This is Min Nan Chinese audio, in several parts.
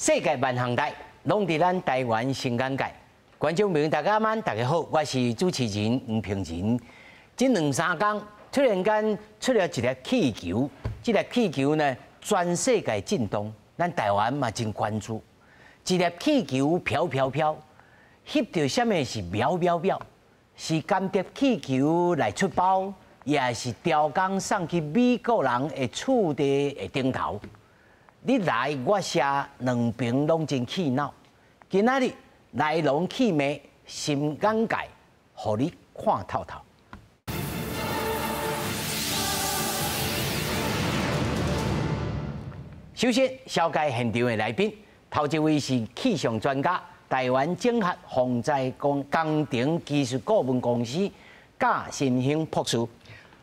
世界萬項代，攏佇咱台灣新眼界。觀眾朋友大家晚，大家好，我是主持人黃平仁。這兩三工突然間出了一粒氣球，這粒氣球呢，全世界震動，咱台灣嘛真關注。一粒氣球飄飄飄，翕著啥物是喵喵喵？是間諜氣球來出包，抑是刁工送去美國人的厝地的頂頭？你來我寫，兩邊攏真氣惱。今仔日來龍去脈，新眼界，予你看透透。首先，紹介現場的來賓，頭一位是氣象專家，台灣整合防災工工程技術顧問公司賈新興博士。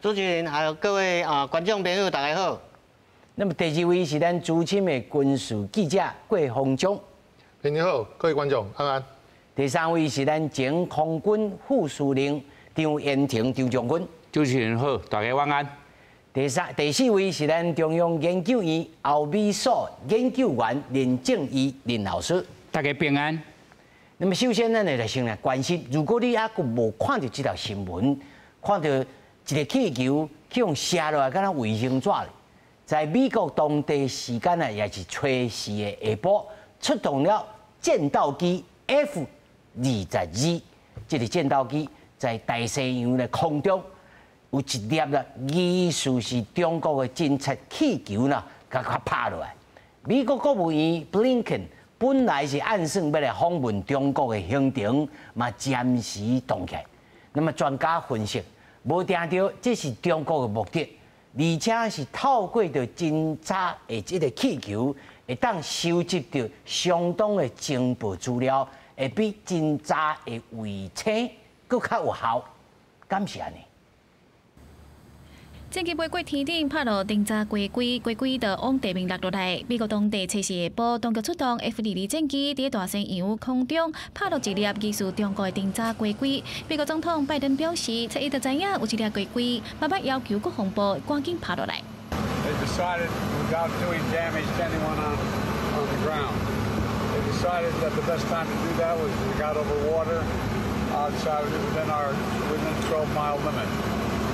主持人還有各位啊觀眾朋友，大家好。那麼第二位是咱資深的軍事記者郭鴻忠。你好，各位觀眾，安安。第三位是咱前空軍副司令張延廷張將軍。主持人好，大家晚安。第三、第四位是咱中央研究院歐美所研究員林正義林老師。大家平安。那麼首先，咱來先來關心，如果你猶閣無看著這條新聞，看著一个氣球去予射落來，敢若衛星紙，在美國當地時間呢，也是初四的下晡，出動了戰鬥機 F-22，這个戰鬥機在大西洋的空中有一粒啦，疑似是中國的偵察氣球啦，共佢拍落來。美國國務院布林肯本來是按算欲來訪問中國的行程，嘛暫時凍起來。那麼專家分析，無定著這是中國的目的，而且是透過著偵察的這个氣球，會當收集著相當的情報資料，會比偵察的衛星閣較有效，敢是按呢？戰機飛過天頂，拍落偵察機龜，機龜就往地面落落來。美國當地初四下晡，當局出動 F-22戰機佇大西洋空中拍落一粒疑似中國的偵察機龜。美國總統拜登表示，初一就知影有這粒機龜，嘛捌要求國防部趕緊拍落來。 They decided without doing damage to anyone on the ground. They decided that the best time to do that was when we got over water outside within 12 mile limit.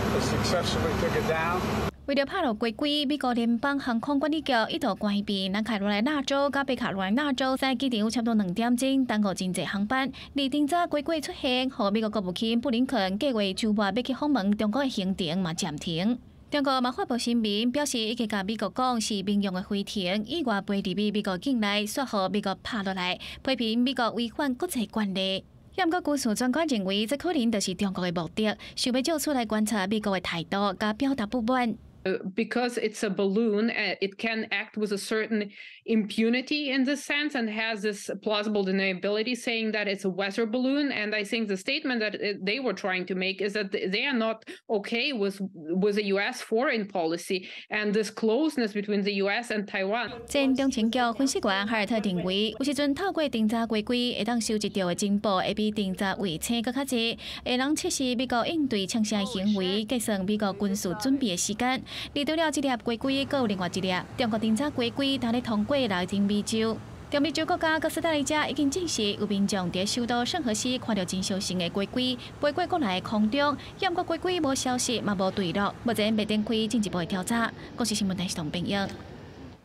They successfully took it down. 為著拍落機龜，美國聯邦航空管理局一度關閉南卡羅來納州佮北卡羅來納州在機場有差不多2點鐘，耽誤真濟航班。而偵察機龜出現，予美國國務卿布林肯計劃週末欲去訪問中國的行程嘛暫停。中國嘛發布聲明表示，已經共美國講是民用的飛艇意外飛入美國境內，煞予美國拍落來，批評美國違反國際慣例。毋過軍事專家認為，這可能就是中國的目的，想欲借此來觀察美國的態度，佮表達不滿。 Because it's a balloon, it can act with a certain impunity in this sense and has this plausible deniability, saying that it's a weather balloon. And I think the statement that they were trying to make is that they are not okay with the U.S. foreign policy and this closeness between the U.S. and Taiwan. 前中情局分析員哈爾特認為，有時陣透過偵察機龜會當收集著的情報，會比偵察衛星閣較濟，會當測試美國應對槍聲行為，計算美國軍事準備的時間。而除了這粒機龜，閣有另外一粒中國偵察機龜，當咧通過拉丁美洲。中美洲國家哥斯達黎加已經證實有民眾佇首都聖荷西看著真相似的機龜飛過國內空中，毋過機龜無消失，嘛無墜落，目前未展開進一步的調查。國視新聞電視台編譯。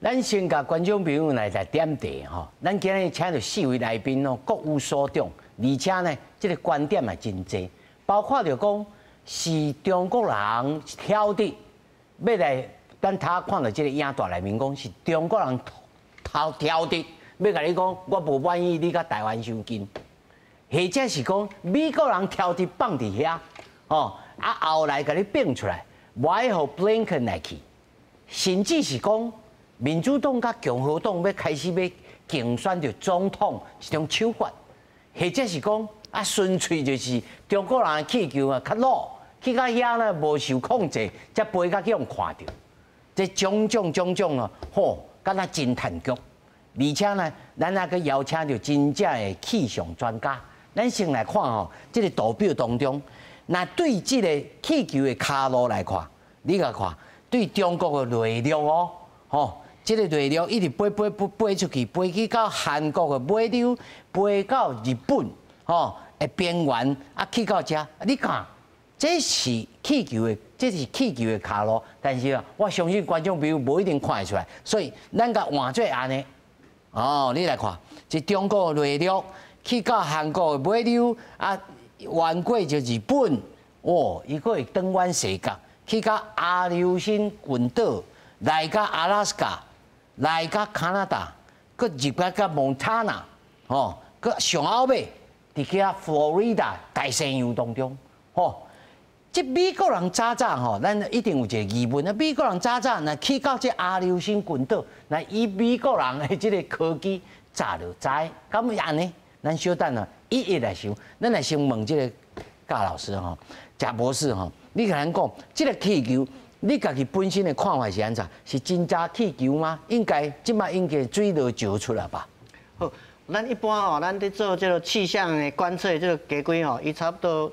咱先共觀眾朋友來來點題吼，咱今日請著四位來賓哦，各有所長，而且呢，這个觀點也真濟，包括著講是中國人挑的。欲來，咱頭看著這个影帶內面講是中國人偷挑的，欲共你講，我無滿意你佮台灣傷近，或者是講美國人挑的放佇遐，哦，啊後來共你變出來，無愛予布林肯來去，甚至是講民主黨佮共和黨欲開始欲競選著總統一種手法，或者是講啊純粹就是中國人的氣球啊較老。去到遐呢，無受控制，才飛到去予看著，這種種種種啊，吼，敢若偵探劇。而且呢，咱猶閣邀請著真正的氣象專家。咱先來看吼，這个圖表當中，若對這个氣球的跤路來看，你共看，對中國的內陸哦，吼，這个內陸一直飛飛飛飛出去，飛去到韓國的尾溜，飛到日本，吼的邊緣，啊去到遮，你看，這是氣球的，這是氣球的跤路，但是啊，我相信觀眾朋友無一定看會出來，所以咱共換做按呢，哦，你來看，這中國內陸去到韓國的尾溜，啊，橫過就日本，哦，伊閣會轉彎踅角，去到阿留申群島，來到阿拉斯加。來到加拿大，閣入來到蒙塔納，吼，閣上後尾，佇遐佛羅里達大西洋當中，吼，這美國人早早吼，咱一定有一個疑問啊！美國人早早若去到這阿留申群島，若以美國人的這個科技早就知，敢會按呢？咱小等啊，一一來想，咱來先問這個教老師吼，賈博士吼，你共咱講這个氣球。你家己本身的看法是按怎？是真正氣球嗎？應該這擺應該水落石出來吧？好，咱一般吼，咱佇做這个氣象的觀測，這个雞規吼，伊差不多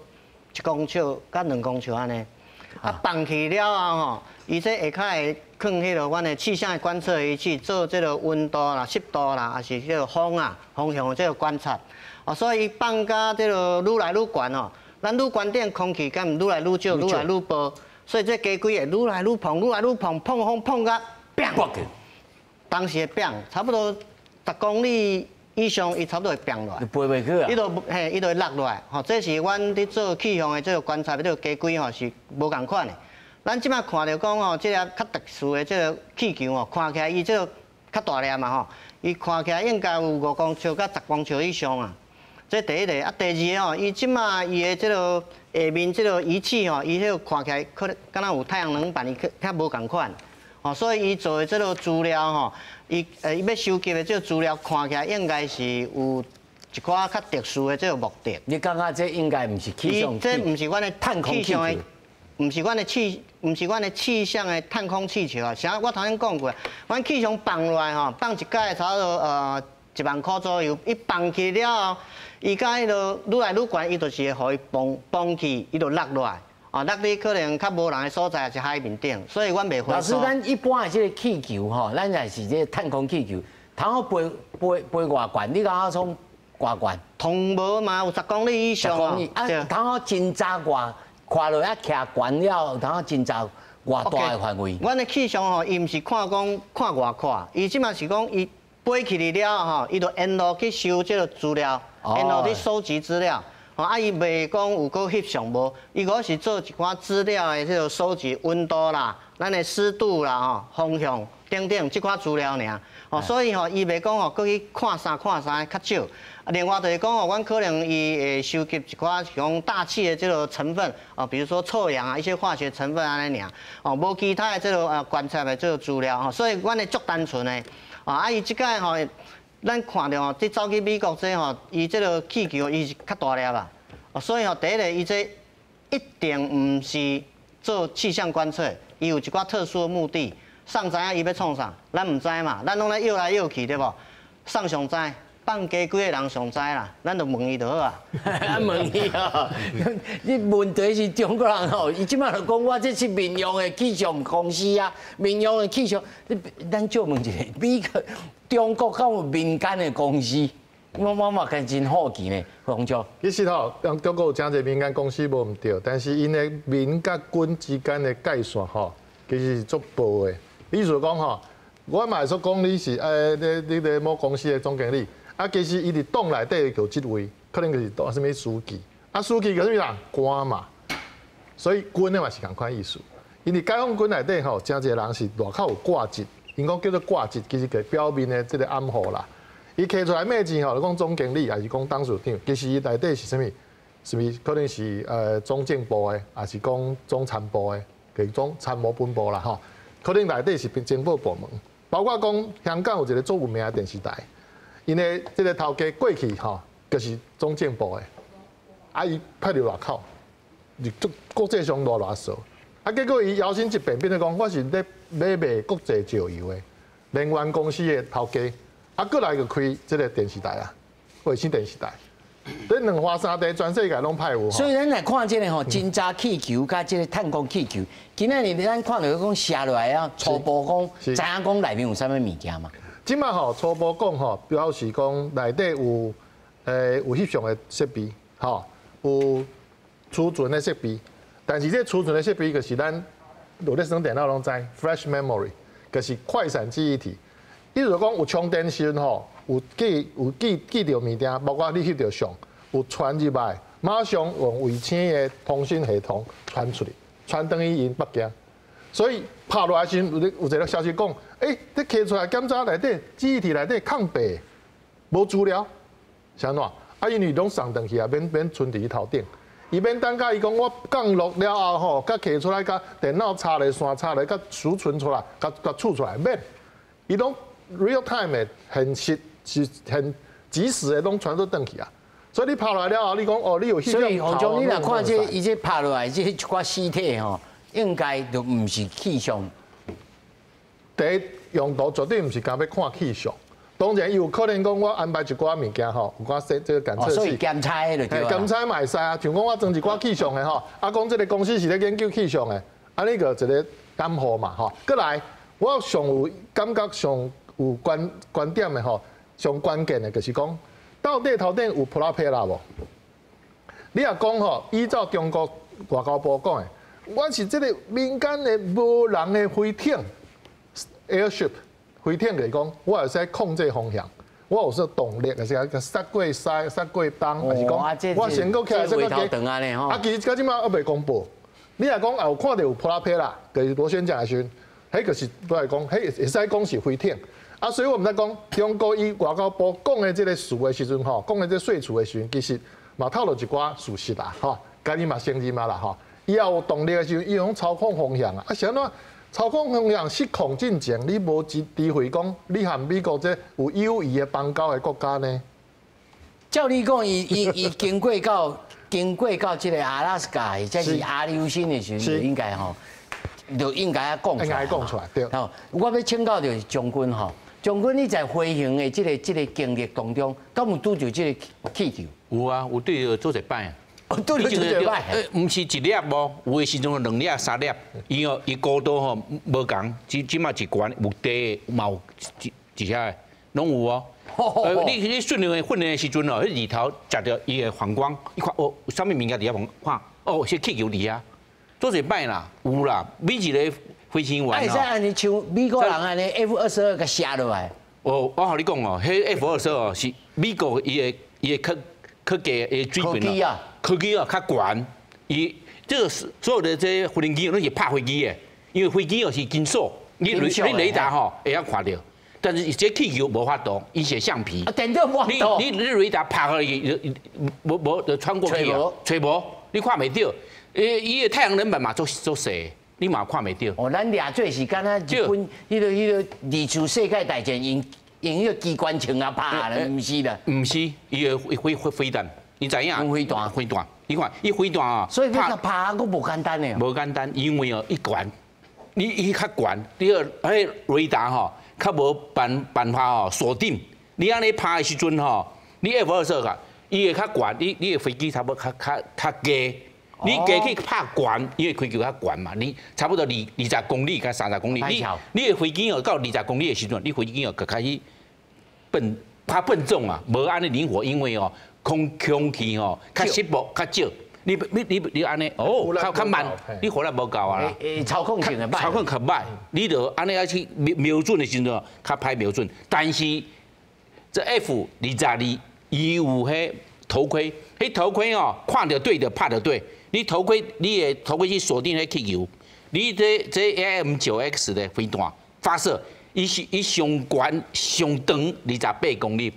1公尺佮2公尺按呢。啊，放去了後吼，伊這下跤會囥彼个阮的氣象的觀測儀器做這个溫度啦、濕度啦，抑是這个風啊、風向的這个觀察。哦，所以伊放甲這个愈來愈懸吼，咱愈懸頂空氣敢愈來愈少，愈來愈薄。所以這雞規會愈來愈膨，愈來愈膨，碰風碰甲砰，當時會砰，差不多10公里以上，伊差不多會砰落來。飛袂去啊！伊就嘿，伊就會落落來。吼，這是阮佇做氣象的這个觀察的這个雞規吼是無仝款的。咱這擺看著講吼，這个較特殊的這个氣球吼，看起來伊這个較大粒嘛吼，伊看起來應該有5公尺佮10公尺以上啊。這第一个，啊，第二个吼，伊這擺伊的這个下面這个儀器吼，伊彼个看起來可能敢若有太陽能板，伊較較無仝款，哦，所以伊做的這个資料吼，伊欲收集的這个資料看起來應該是有一寡較特殊的這个目的。你感覺這應該毋是氣象？這毋是阮的探空氣球，毋是阮的氣象的探空氣球啊！啥？我頭先講過，阮氣象放落來吼，放一擺差不多1萬箍左右，伊放去了後，伊共彼个愈來愈懸，伊就是會予伊膨膨去，伊就落落來，啊，落佇可能較無人的所在，抑是海面頂，所以阮袂回收。老師，咱一般的這个氣球吼，咱若是這个探空氣球，通好飛飛飛偌懸？你感覺創偌懸？通無嘛有十公里以上。十公里啊，通好真濟外看落啊，徛懸了，通好真濟偌大的範圍。阮的氣象吼，伊毋是看講看外闊，伊這擺是講伊飛起來了吼，伊就沿路去收這个資料，沿路去收集資料。吼啊，伊袂講有閣翕相無，伊閣是做一寡資料的這个收集，溫度啦、咱的濕度啦、吼風向等等這寡資料爾。哦，所以吼，伊袂講吼，閣去看啥看啥較少。啊，另外就是講吼，阮可能伊會收集一寡是講大氣的這个成分，哦，比如說臭氧啊，一些化學成分按呢爾。哦，無其他的這个觀察的這个資料吼，所以阮的足單純的。啊，伊這擺吼，咱看著吼，這走去美國這吼，伊這个氣球伊是較大粒啊。哦，所以吼，第一个伊這一定毋是做氣象觀測，伊有一寡特殊的目的。誰知影伊欲創啥？咱毋知嘛，咱攏咧搖來搖去，對無？誰上知？放雞規个人上知啦，咱就問伊就好啊。問伊哦，你問題是中國人吼，伊這擺就講我這是民用的氣象公司啊，民用的氣象，你咱借問一下，美國、中國敢有民間的公司？我嘛感真好奇呢，黃椒。其實吼，中國有誠濟民間公司無毋對，但是𪜶的民佮軍之間的界線吼，其實是足薄的。意思講吼，我嘛會說講你是你你某公司的總經理，啊，其實伊佇黨內底有職位，可能就是當啥物書記，啊，書記叫啥物人？官嘛，所以軍的嘛是仝款意思。因為解放軍內底吼，誠濟人是外口有掛職，𪜶講叫做掛職，其實就表面的這个暗號啦。伊提出來罵錢吼，就講總經理，抑是講董事長，其實伊內底是啥物？是毋是可能是總政部的，抑是講總參部的，就是總參謀本部啦吼。可能內底是情報部門，包括講香港有一个足有名的電視台，𪜶的這个頭家過去吼，就是總政部的，啊伊派佇外口，足國際上偌偌熟，啊結果伊搖身一變，變做講我是咧買賣國際石油的能源公司的頭家，啊閣來就開這个電視台啊，衛星電視台，這兩華三地全世界攏派有。所以咱來看這个吼，偵察氣球佮這个探空氣球，今仔日咱看著講射落來啊，初步講知影講內面有啥物物件嗎？這馬吼初步講吼，表示講內底有翕相的設備，吼，有儲存的設備，但是這儲存的設備就是咱有咧耍電腦攏知，flash memory，就是快閃記憶體。比如講有充電時吼，有記著物件，包括你翕著相，有傳入來，馬上用衛星的通訊系統傳出去，傳轉去𪜶北京。所以拍落來時，有一個消息講，你摕出來檢查內底記憶體內底空白，無資料，是按怎？啊，因為攏送轉去啊，免存佇伊頭頂，伊免等甲伊講我降落了後吼，佮摕出來，佮電腦插咧線插咧，佮儲存出來，佮儲出來，免，伊攏 real time 的現實是很即時的攏傳做轉去啊。所以你拍落來了後，你講哦，你有所以洪總，你若看這伊這拍落來這一寡屍體吼，應該就毋是氣象。第一用途絕對毋是干欲看氣象。當然有可能講我安排一寡物件吼，有寡這個感測器。所以檢查的就對。檢查嘛會使啊，像講我裝一寡氣象的吼，啊講這個公司是咧研究氣象的，啊呢個一個監護嘛吼。閣來，我上有感覺上有觀點的吼，上關鍵的就是講，到底頭頂有普拉佩拉無？你若講吼，依照中國外交部講的，我是這個民間的無人的飛艇，airship。飛艇就是講，我會使控制風向，我有說動力，就是講殺過西、殺過東，還是講我先閣起來，先閣加。啊，其實到這馬猶未公布。你若講有看著有普拉佩拉，就是螺旋槳的時陣，彼就是我來講，彼會使講是飛艇。啊，所以我們在講中國伊外交部講的這个詞的時陣吼，講的這个說辭的時陣，其實嘛透露一寡事實啦，吼，家己嘛承認嘛啦，吼。伊也有動力的時陣，伊用操控風向啊，啊是按怎？操控風向失控進前，你無機會講你和美國這有友誼的邦交的國家呢？照你講，伊經過到這个阿拉斯加或者是阿留申的時陣，就應該吼，就應該講出來。應該講出來，對。好，我欲請教就是將軍吼，將軍你在飛行的這个經歷當中，敢有拄著這个氣球？有啊，有對著做一擺。拄著做一擺。毋是一粒無，有的時陣兩粒、三粒，伊哦，伊高度吼無仝，這馬一懸有低嘛有一一遐攏有哦。你訓練的時陣哦，彼日頭食著伊會反光，伊看哦，有啥物物件佇遐看，哦，是氣球佇遐，做一擺啦，有啦，每一个飛行員哦。會使按呢像美國人按呢 F-22共射落來。哦，我予你講哦，彼 F-22哦是美國伊的科技的水平啊，科技啊較懸，伊這個所有的這些飛行機攏是拍飛機的，因為飛機哦是金屬，你雷達吼會曉看著。但是這氣球無法度，伊是橡皮。啊，電腦無法度。你雷達拍落去，無無就穿過去啊，揣無，你看袂著。伊的太陽能板嘛做做細，你嘛看袂著。哦，咱掠水是敢若日本彼个二次世界大戰用彼个機關槍啊拍咧，毋是啦。毋是，伊的飛彈，你知影？用飛彈。飛彈，你看伊飛彈啊。所以欲共拍閣無簡單的。無簡單，因為哦，伊懸，你伊較懸，你個彼雷達吼。較無辦法吼鎖定，你按呢拍的時陣吼，你 F-22啊，伊會較懸，你的飛機差不多較低，你低去拍懸，因為氣球較懸嘛，你差不多20公里佮30公里，你的飛機哦到20公里的時陣，你飛機哦就開始笨較笨重啊，無按呢靈活，因為哦空氣哦較稀薄較少。你按呢哦，較慢，你火力無夠啊啦。操控性會歹。操控較歹，你著按呢愛去瞄準的時陣，較歹瞄準。但是這 F-22，伊有彼頭盔，彼頭盔哦，看著對著拍著對。你頭盔，你的頭盔去鎖定彼氣球，你這 AIM-9X 的飛彈發射，伊是伊上懸上長28公里，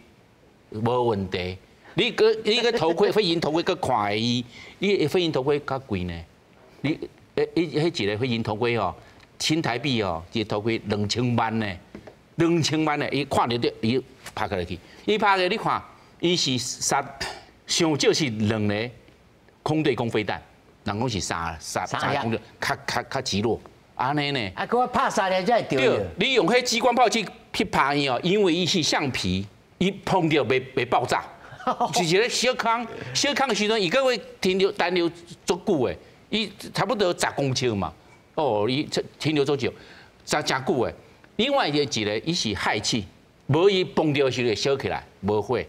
無問題。你閣頭盔飛行頭盔閣看伊，你飛行頭盔較貴呢？你彼一个飛行頭盔哦，新台幣哦，一個頭盔2000萬呢，2000萬呢，伊看著對，伊拍過來去，伊拍過你看，伊是殺上少是兩个空對空飛彈，人講是三空對，較擊落，按呢呢？啊，閣我拍三粒才會著。對，你用彼機關炮去拍伊哦，因為伊是橡皮，伊碰著袂爆炸。是一个小空，小空的時陣，伊閣會停留停留足久的，伊差不多10公尺嘛。哦，伊停留足久，真真久的。另外一個一個，伊是氦氣，無伊碰著時會燒起來，無火，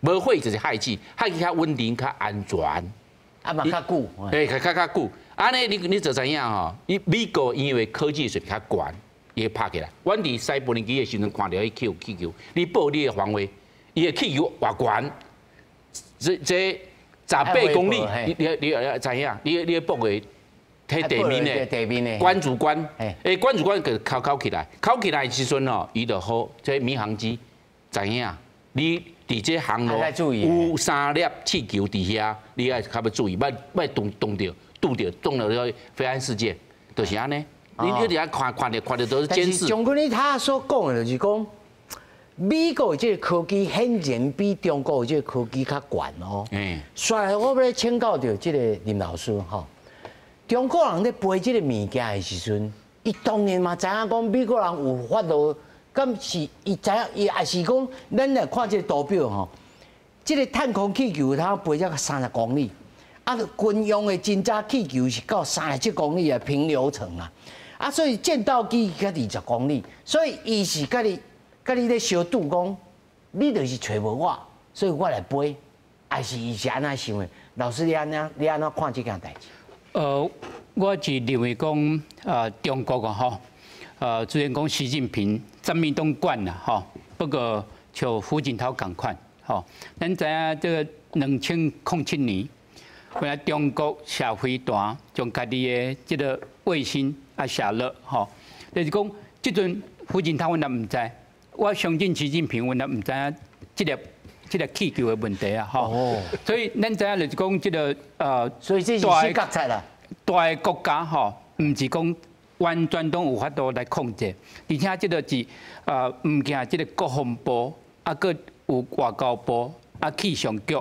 無火就是氦氣，氦氣較穩定、較安全，啊嘛較久，對，較較較久。按呢，你就知影吼，伊美國因為科技水平較懸，伊會拍起來。阮佇西無人機的時陣看著彼氣球，你報你的方位，伊的氣球偌懸，這18公里，你知影？你報個佇地面的，地面的關主官，欸，關主官給敲敲起來，敲起來的時陣吼，伊就好，這民航機知影？你佇這航路有三粒氣球佇遐，你愛較欲注意，莫莫撞撞著、拄著、撞著了飛安事件，就是按呢。你佇遐看看著看著都是監視。將軍，你他所講的就是講，美國的這個科技顯然比中國的這個科技較懸哦。所以我欲請教著這個林老師吼。中國人咧飛這個物件的時陣，伊當然嘛知影講美國人有法度，敢是伊知影伊也是講，咱來看這個圖表吼，這個探空氣球它飛才30公里，啊，軍用的偵察氣球是到37公里的平流層啊，啊，所以戰鬥機才20公里，所以伊是共你共你咧相賭講，你就是揣無我，所以我來飛，還是伊是按怎想的？老師你按怎你按怎看這件代誌？我是認為講，中國啊，吼，雖然講習近平啥物攏管啦，吼，不過像胡錦濤仝款，吼，咱知影這個2007年，原來中國射飛彈，將家己的這個衛星啊射落，吼，就是講這陣胡錦濤阮也毋知，我相信習近平阮也毋知影這個氣球的問題啊，吼，所以咱知影就是講這個所以這是新國策啦。大的國家吼，毋是講完全攏有法度來控制，而且這個是毋驚這個國防部，啊，閣有外交部，啊氣象局，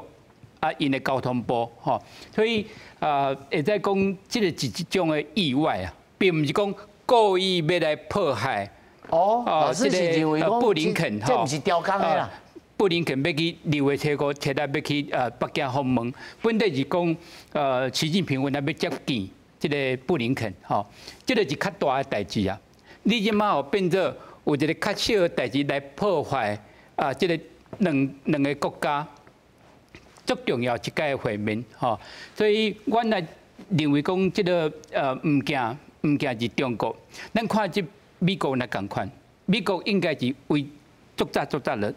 啊𪜶的交通部，吼，所以會使講這個是一種的意外啊，並毋是講故意欲來破壞。哦，老師是認為講布林肯，這毋是刁工的啦。布林肯欲去2月初五，七日欲去北京訪問，本底是講習近平原來欲接見這個布林肯，吼，這個是較大的代誌啊。你這馬予變做有一個較小的代誌來破壞啊，這個兩兩個國家足重要一屆的會面，吼。所以阮來認為講這個毋驚毋驚是中國，咱看這美國來仝款，美國應該是為足早足早就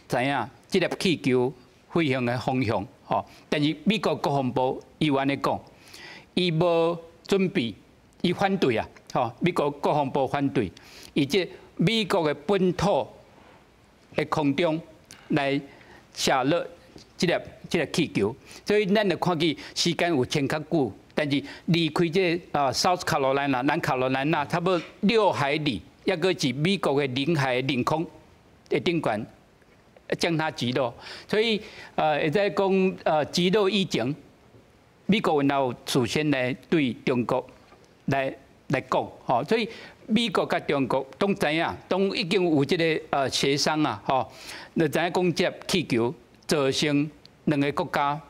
知影這粒氣球飛行的方向，吼。但是美國國防部伊有按呢講，伊無準備，伊反對啊，吼。美國國防部反對，伊這美國的本土的空中來射落這粒氣球，所以咱就看見時間有穿較久，但是離開這 South Carolina 南卡羅來納差不多6海里，抑閣是美國的領海領空的頂懸。將它擊落，所以會使講擊落以前，美國有事先來對中國來講，吼，所以美國佮中國攏知影，攏已經有這個協商啊，吼，就知影講這氣球造成兩個國家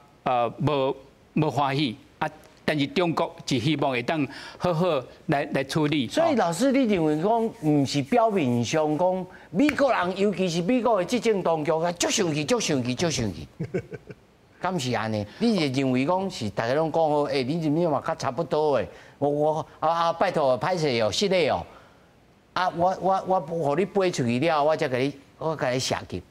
無歡喜啊，但是中國是希望會當好好來處理。所以老師，你認為講毋是表面上講美國人，尤其是美國的執政當局啊，足生氣、足生氣、足生氣，敢是按呢？你是認為講是大家攏講好，欸，你這邊嘛較差不多的，我啊拜託，歹勢哦，失禮哦，啊，我予你飛出去了，我才共你，我共你射擊。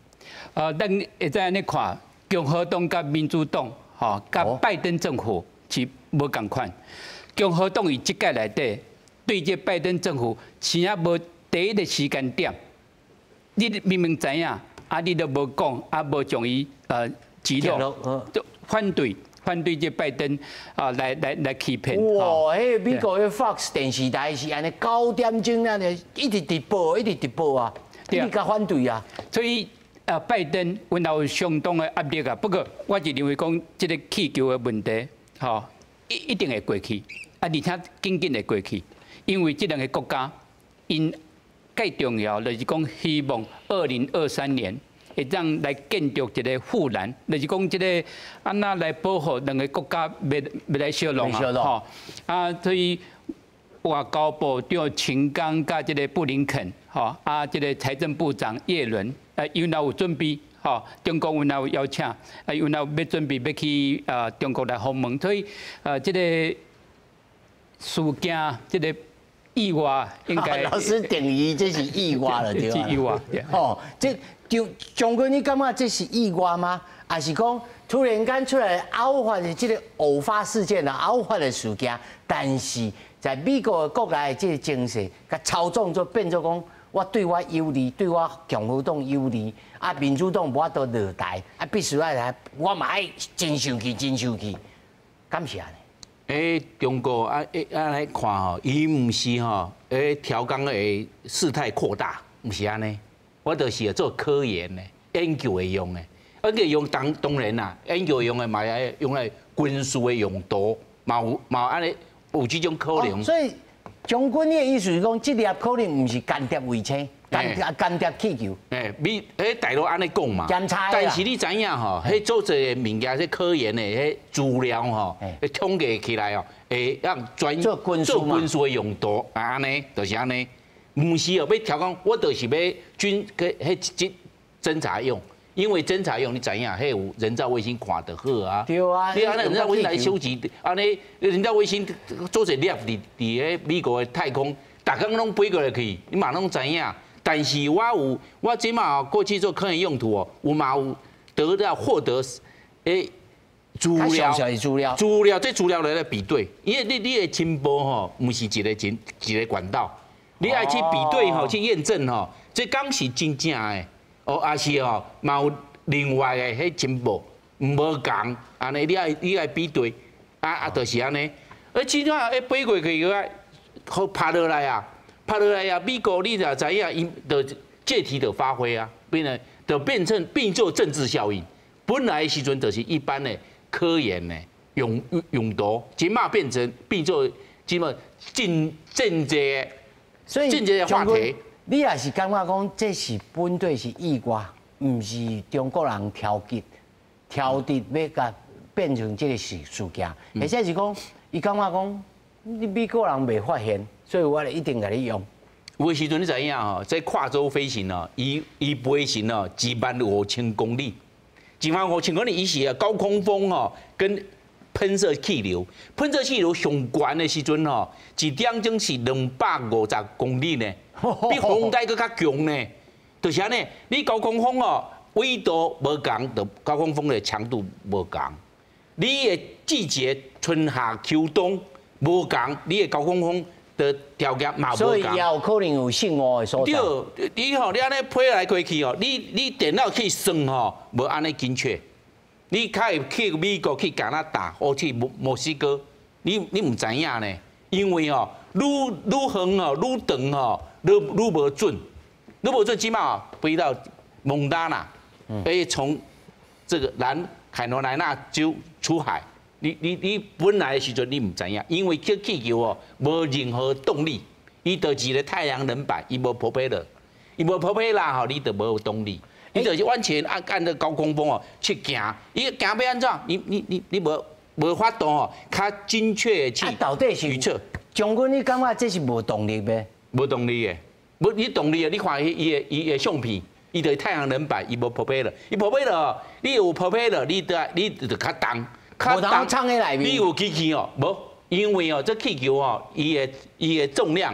咱會使按呢看，共和黨佮民主黨，吼，佮拜登政府是無仝款。共和黨伊這屆內底對這拜登政府，啥也無第一個時間點，你明明知影，啊，你都無講，啊，無將伊擊落，就反對這拜登啊，來欺騙。哇！彼個美國的 Fox 電視台是按呢9點鐘按呢一直直播，一直直播啊，一直共反對啊。所以拜登阮有相當的壓力啊。不過我是認為講這個氣球的問題，吼，一定會過去，啊，而且緊緊會過去，因為這兩個國家𪜶蓋重要就是講希望2023年會當來建築一個護欄，就是講這个按怎來保護兩个國家袂袂來相弄啊？吼啊，所以外交部長秦剛佮這个布林肯，吼啊，這个財政部長葉倫，𪜶也有準備，吼，中國𪜶也有邀請，啊，𪜶也要準備欲去中國來訪問，所以這个事件，這个意外應該老師定義這是意外了，對吧？意外，吼，這張將軍，你感覺這是意外嗎？還是講突然間出來偶發的這个偶發事件啊，偶發的事件？但是在美國的國內這个情勢，共操縱做變做講，我對我有利，對我共和黨有利，啊，民主黨無法度落台，啊，必須愛來，我嘛愛真生氣，真生氣，敢是按呢？中國啊，按呢看吼，伊毋是吼，調工的事態擴大，毋是按呢。我就是做科研的，研究會用的，研究用當當然啦，研究用的嘛會用來軍事的用途，嘛有嘛按呢有這種可能。所以將軍你的意思是講，這粒可能毋是間諜衛星，間諜間諜氣球。欸，美大陸按呢講嘛，檢查。但是你知影吼，彼做這个物件，這科研的彼資料吼，統計起來哦，會讓專做軍事做軍事的用途啊，按呢，就是按呢，毋是哦，欲調講，我就是欲軍去彼偵察用，因為偵察用，你知影，彼有人造衛星看就好啊。對啊。你按呢人造衛星來收集，按呢人造衛星做一粒佇佇彼美國的太空，逐工攏飛過來去，你嘛攏知影。但是我有，我這馬過去做科研用途哦，有嘛有得到獲得資料，資料，資料這資料來來比對，因為你你的情報吼，毋是一个一一个管道，你愛去比對吼，去驗證吼，這敢是真正的，哦，抑是吼嘛有另外的彼情報無仝，按呢你愛你愛比對，啊啊，就是按呢，啊，這馬會飛過去個，予拍落來啊！拍落來啊！美國你就知影，伊就借題就發揮啊，變成就變成變做政治效應。本來的時陣就是一般的科研的用用途，這馬變成變做這麼政政治，所以政治的話題。你也是感覺講這是本底是意外，毋是中國人挑機挑佇欲共變成這个事事件，或者是講伊感覺講你美國人袂發現。所以我一定共你用。有的時陣你知影吼，這跨洲飛行哦，伊伊飛行哦，1萬5千公里，1萬5千公里，伊是啊高空風哦，跟噴射氣流，噴射氣流上懸的時陣吼，一點鐘是250公里呢，比風台閣較強呢。就是按呢，你高空風哦，緯度無仝，就高空風的強度無仝。你的季節春夏秋冬無仝，你的高空風的條件嘛無仝。所以也有可能有失誤的所在。對，你吼，你按呢飛來飛去吼，你你電腦去算吼，無按呢精確。你較會去美國、去加拿大，或去墨墨西哥，你你毋知影呢？因為吼，愈愈遠吼，愈長吼，愈愈無準，愈無準，這馬飛到蒙大拿，欸，從這個南卡羅來納州出海。你你你本來的時陣你毋知影，因為這氣球哦無任何動力，伊就是一個太陽能板，伊無 propeller，伊無 propeller 吼，你就無動力，你就是完全按按這高空風哦去行，伊行欲按怎？你你你你無無法度吼，較精確的去到底是預測。將軍，你感覺這是無動力的？無動力的，無你動力的，你看伊伊的伊的相片，伊就是太陽能板，伊無 propeller，伊 propeller，你有 propeller，你就你就較重。無通藏佇內面。你有機器哦？無，因為哦，這氣球哦，伊的伊的重量，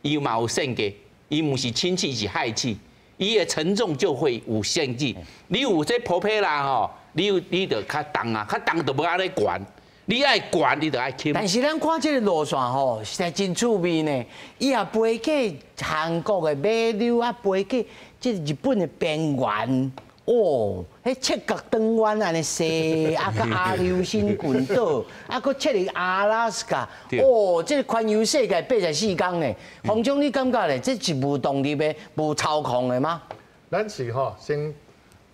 伊嘛有限制，伊毋是氫氣是氦氣，伊的承重就會有限制。你有這 propeller 吼，你有你就較重啊，較重就無按呢懸。你愛懸，你就愛輕。但是咱看這个路線吼，實在真趣味呢。伊也飛過韓國的尾流，啊飛過這日本的邊緣。哦，彼七國轉彎按呢踅，啊，佮阿留申群島，啊，閣切入阿拉斯加，哦，這个環遊世界84天呢。洪總，你感覺咧？這是無動力的、無操控的嗎？咱是吼，先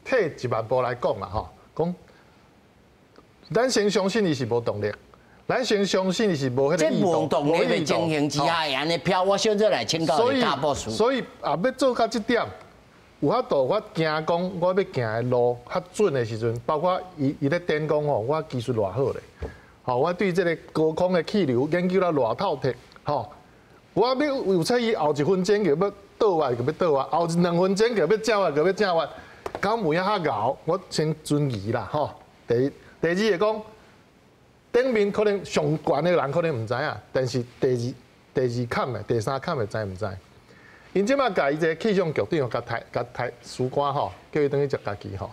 退一萬步來講啦，吼，講，咱先相信伊是無動力，咱先相信伊是無彼个這無動力的情形之下，按呢飄，我小可來請教你賈博士。所以啊，欲做到這點。有法度，我驚講我欲行的路較準的時陣，包括伊伊咧點講吼，我技術偌好咧，吼，我對這个高空的氣流研究了偌透徹，吼，我欲有采伊後一分鐘就欲倒來就欲倒來，後2分鐘就欲正來就欲正來，敢有影較𠢕，我先存疑啦，吼。第一，第二個講，頂面可能上懸的人可能毋知影，但是第二坎的、第三坎的知毋知？𪜶這馬共伊這個氣象局長共抬共抬辭官吼，叫伊轉去食家己吼。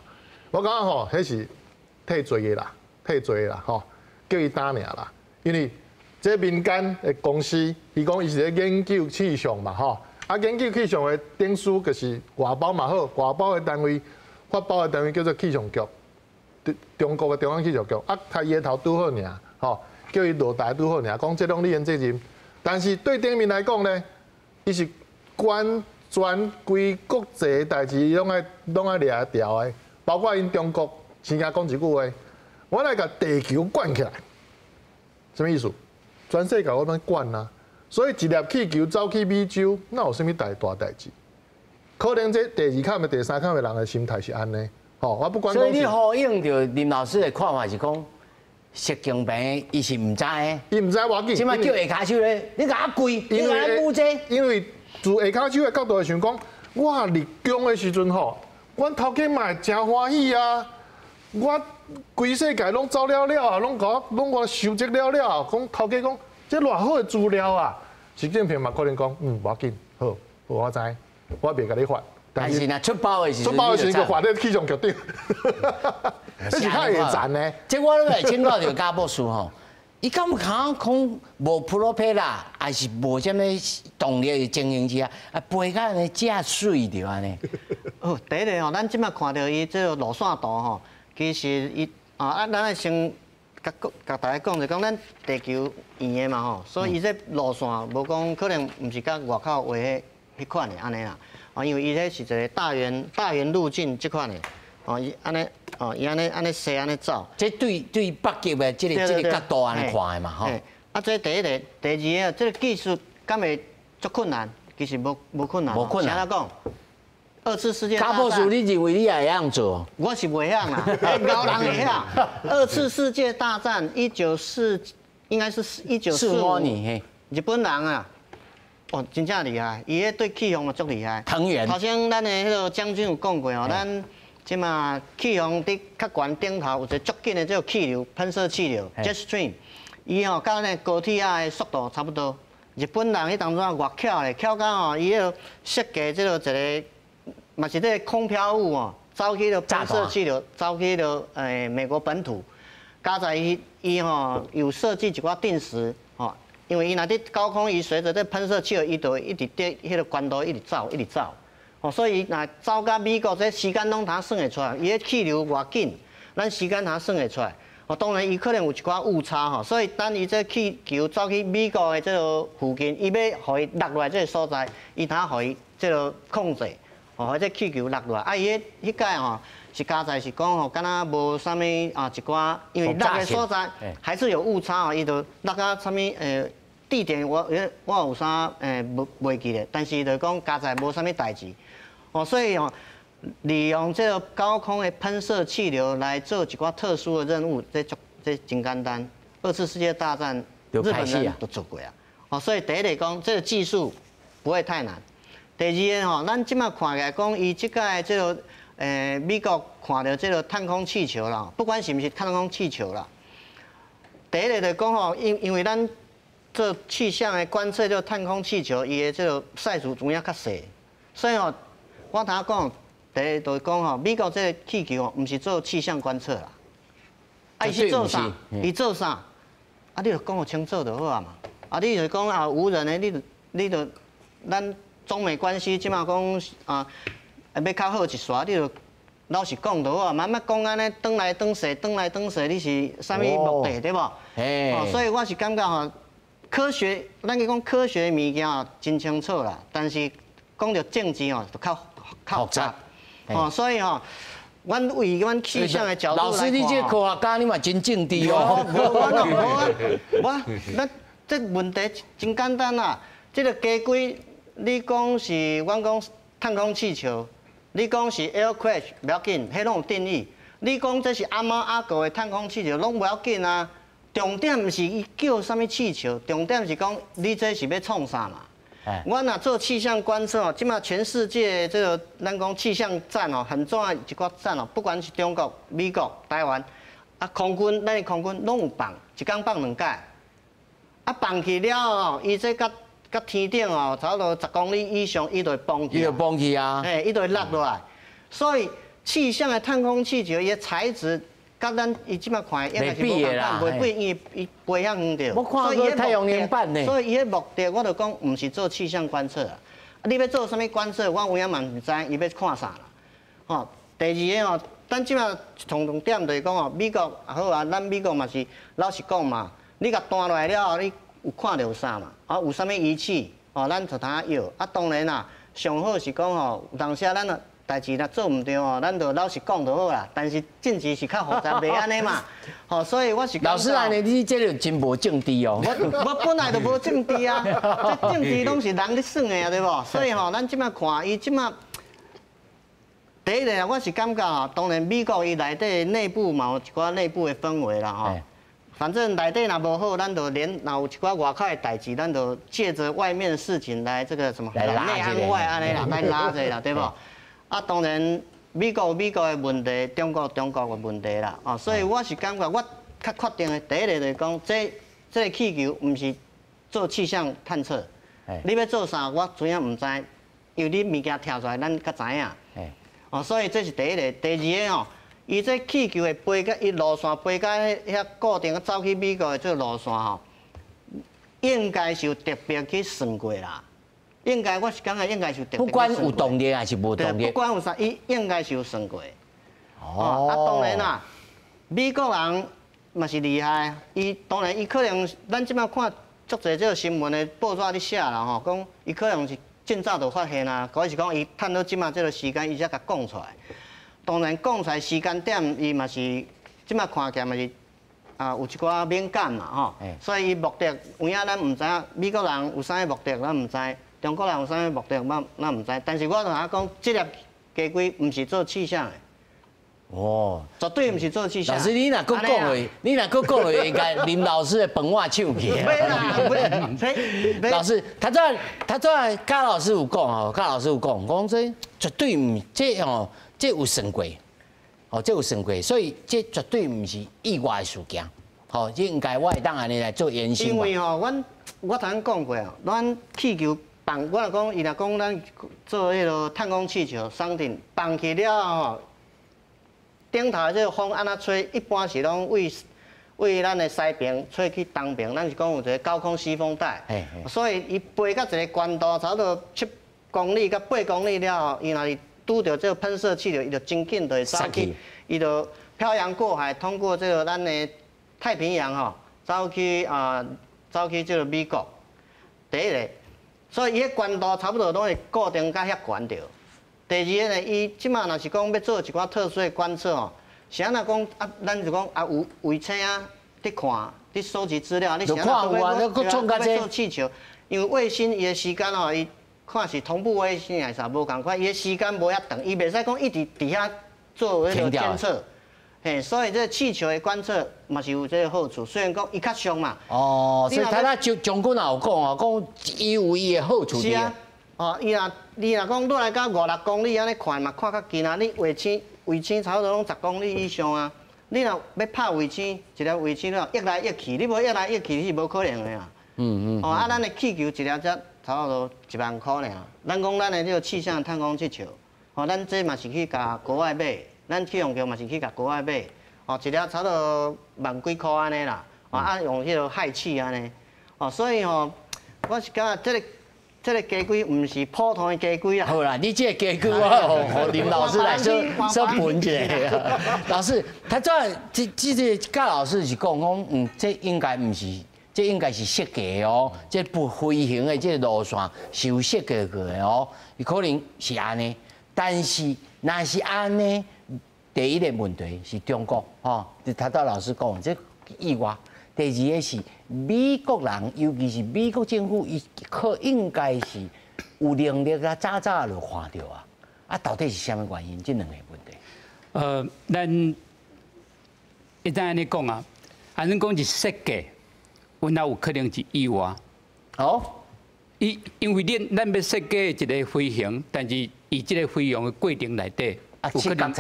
我感覺吼，彼是替罪的啦，替罪的啦吼，叫伊擔爾啦。因為這民間的公司，伊講伊是咧研究氣象嘛吼，啊研究氣象的頂書就是外包嘛好，外包的單位發包的單位叫做氣象局，中國的中央氣象局，啊開伊的頭拄好爾吼，叫伊落台拄好爾，講這攏你的責任。但是對頂面來講呢，伊是關全規國際的代誌，攏愛攏愛掠牢的，包括𪜶中國先共講一句話，我來共地球管起來，啥物意思？全世界我攏管啊！所以一粒氣球走去美洲，哪有啥物大大代誌？可能這第二坎的、第三坎的人的心態是按呢，吼，我不管。所以你呼應著林老師的看法是講，習近平伊是毋知的，伊毋知無要緊。這擺叫下跤手咧，你共我跪，你共我舞這。因為自下跤手的角度來想講，我立功的時陣吼，阮頭家嘛會誠歡喜啊！我規世界攏走了了啊，攏共我攏我收集了了啊，講頭家講這偌好的資料啊！習近平嘛可能講，嗯，無要緊，好，我知，我袂共你罰。但是若出包的時陣，出包的時陣就罰咧氣象局長，這是較會賺呢。這我攏會請教著賈博士吼。伊敢有可講無プロペラ，還是無啥物動力的情形之下，啊飛甲按呢遮媠著按呢？哦，第一个吼，咱這擺看著伊這個路線圖吼，其實伊啊，咱愛先共共大家講者講，咱地球圓的嘛吼，所以伊這路線無講可能毋是佮外口畫彼彼款的按呢啦。啊，因為伊這是一個大圓路徑這款的，哦，伊按呢，哦，伊按呢按呢踅按呢走。這對對北極的這個角度按呢看的嘛，吼。啊，這第一個，第二個，這個技術敢會足困難？其實無無困難。無困難。按怎講？二次世界大戰。賈博士，你認為你也會曉做？我是袂曉啦，𠢕人會曉。二次世界大戰194，應該是1945年。日本人啊，哦，真正厲害，伊彼對氣象嘛足厲害。藤原。頭先咱的彼個將軍有講過哦，咱這馬氣象佇較懸頂頭有一個足緊的這個氣流，噴射氣流（jet stream），伊吼佮咱的高鐵仔的速度差不多。日本人彼當陣啊，偌巧咧，巧到吼，伊彼個設計這個一個，嘛是這個空飄物哦，走去彼個噴射氣流，走去彼個美國本土。加在伊伊吼有設計一寡定時吼，因為伊若佇高空，伊隨著這噴射氣流，伊就會一直佇彼個懸度一直走，一直走。哦，所以若走到美國，這時間攏通算會出來。伊彼氣流偌緊，咱時間通算會出來。哦，當然伊可能有一寡誤差吼，所以等伊這氣球走去美國的這個附近，伊欲予伊落來這個所在，伊通予伊這個控制，哦，予這氣球落來。啊，伊彼彼擺吼是加在是講吼，敢若無啥物啊一寡，因為落的所在還是有誤差吼，伊就落到啥物地點我我有啥袂袂記得，但是就講加在無啥物代誌。哦，所以哦，利用這個高空的噴射氣流來做一寡特殊的任務，這足這真簡單。二次世界大戰日本人都做過啊。哦，所以第一個講，這個技術不會太難。第二個吼，咱這馬看起來講，伊這擺這個美國看著這個探空氣球啦，不管是毋是探空氣球啦。第一個就講吼，因因為咱做氣象的觀測，這個探空氣球，伊的這個 size 有影較細，所以吼，我頭仔講，第一就是講吼，美國這個氣球吼，毋是做氣象觀測啦，啊，伊是做啥？伊做啥？啊，你就講予清楚就好啊嘛。啊，你就講啊，無人的，你就你就咱中美關係這馬講啊，欲較好一撮，你就老實講就好啊，慢慢講按呢，轉來轉去，轉來轉去，你是啥物目的對無？哦，所以我是感覺吼，科學，咱去講科學的物件吼，真清楚啦，但是講著政治吼，就較較複雜。哦，所以吼，阮為阮氣象的角度來看，老師，你這個科學家，你嘛真政治哦。無，我無，我咱這問題真簡單啦。這個雞龜，你講是阮講探空氣球，你講是 aircraft 無要緊，彼攏有定義。你講這是阿貓阿狗的探空氣球，攏無要緊啊。重點毋是伊叫啥物氣球，重點是講你這是欲創啥嘛？阮若做氣象觀測哦，這馬全世界這個咱講氣象站哦，很重要一寡站哦，不管是中國、美國、台灣，啊空軍，咱的空軍攏有放，一工放兩擺。啊放去了後，伊這佮佮天頂哦，差不多10公里以上，伊就會崩去。伊就崩去啊！嘿，伊就會落落來。所以氣象的探空氣球，伊的材質。佮咱伊這馬看應該是無仝款，袂比伊伊飛遐遠著。我看過太陽能板呢。所以伊的目的，我就講毋是做氣象觀測啊。你欲做啥物觀測，我有影嘛毋知，伊欲看啥啦。吼，第二个吼，咱這馬重重點就是講吼，美國好啊，咱美國嘛是老實講嘛，你共彈落來了後，你有看著有啥嘛？啊，有啥物儀器？哦，咱就通要。啊，當然啦，上好是講吼，有當時啊，咱代誌若做毋對哦，咱就老實講就好啦。但是政治是較複雜，袂按呢嘛。吼，所以我是老師按呢，你這個真無政治哦。我本來就無政治啊，這政治攏是人咧算的啊，對無？所以吼，咱這馬看伊這馬第一个，我是感覺吼，當然美國伊內底內部嘛有一寡內部的氛圍啦吼。反正內底若無好，咱就連若有一寡外口的代誌，咱就借著外面的事情來這個什麼內安外按呢啦，來拉者啦，對無？啊，當然，美國有美國的問題，中國有中國的問題啦，哦，所以我是感覺我較確定的，第一個就是講，這這個氣球毋是做氣象探測，你欲做啥，我怎樣毋知，因為你物件跳出來，咱較知影。哦，所以這是第一個，第二個吼，伊這氣球會飛到伊路線飛到遐固定走去美國的這個路線吼，應該是有特別去算過啦。應該我是感覺應該是有特別。不管有動力還是無動力。不管有啥，伊應該是有算過。哦。啊，當然啦，美國人嘛是厲害，伊當然伊可能咱這馬看足濟這個新聞的報紙咧寫啦吼，講伊可能是真早就發現啊，或是講伊趁到這馬這個時間，伊才共講出來。當然講出來時間點，伊嘛是這馬看起來嘛是啊有一寡敏感嘛吼，所以伊目的有影咱毋知影，美國人有啥物目的咱毋知。中國人有啥物目的，我咱毋知。但是我同他講，這粒雞胿毋是做氣象的。哦，絕對毋是做氣象。老師，你若閣講落，你若閣講落，應該林老師的飯碗搶去。老師，他這嘉老師有講吼，嘉老師有講，講這絕對毋這吼，這有算過，哦，這有算過，所以這絕對毋是意外的事件。吼，這應該我會當按呢來做延伸。因為吼，阮我頭先講過哦，咱氣球。放我若講，伊若講咱做彼个探空氣球，送頂放去了後吼，頂頭這個風按怎吹，一般是攏為為咱的西邊吹去東邊，咱是講有一個高空西風帶，所以伊飛到一個高度，差不多7公里到8公里了後，伊若是拄著這個噴射氣流，伊就真緊就會走去，伊就漂洋過海，通過這個咱的太平洋吼，走去啊，走去這個美國。第一個。所以伊彼懸度差不多攏會固定甲遐懸著。第二個呢，伊這馬若是講欲做一寡特殊的觀測吼，是按怎講啊？咱就講啊，有衛星啊，佇看，佇收集資料，你是按怎閣做氣球？因為衛星伊的時間吼，伊看是同步衛星還是啥無仝款，伊的時間無遐長，伊袂使講一直佇遐做彼個監測。嘿，所以這個氣球的觀測嘛是有這個好處，雖然講伊較俗嘛。哦，所以他那將將軍也有講哦，講伊有伊的好處。是啊，哦，伊若你若講落來到五六公里按呢看嘛，看較近啊。你衛星衛星差不多攏10公里以上啊。你若欲拍衛星，一粒衛星了，翳來翳去，你無翳來翳去是無可能的啊。哦，啊，咱的氣球一粒才差不多1萬箍爾。咱講咱的這個氣象探空氣球，哦，咱這嘛是去共國外買。咱氣象局嘛是去共國外買，哦，一粒差不多萬幾箍按呢啦，啊用彼个氦氣按呢，哦，所以吼，我是感覺這个這个雞胿毋是普通的雞胿啦。好啦，你這個雞胿我予林老師來說說分一下。老師，他這這這個嘉老師是講講，這應該毋是，這應該是設計的哦，這不飛行的這個路線是有設計過的哦，伊可能是按呢，但是若是按呢。第一個問題是中國，吼，頭拄老師講這意外。第二個是美國人，尤其是美國政府，伊可應該是有能力啊，早早就看著啊。啊，到底是啥物原因？這兩个問題。咱會當按呢講啊，按呢講是設計，有哪有可能是意外？哦，伊因為恁咱欲設計一個飛行，但是伊這個飛行的過程內底，有可能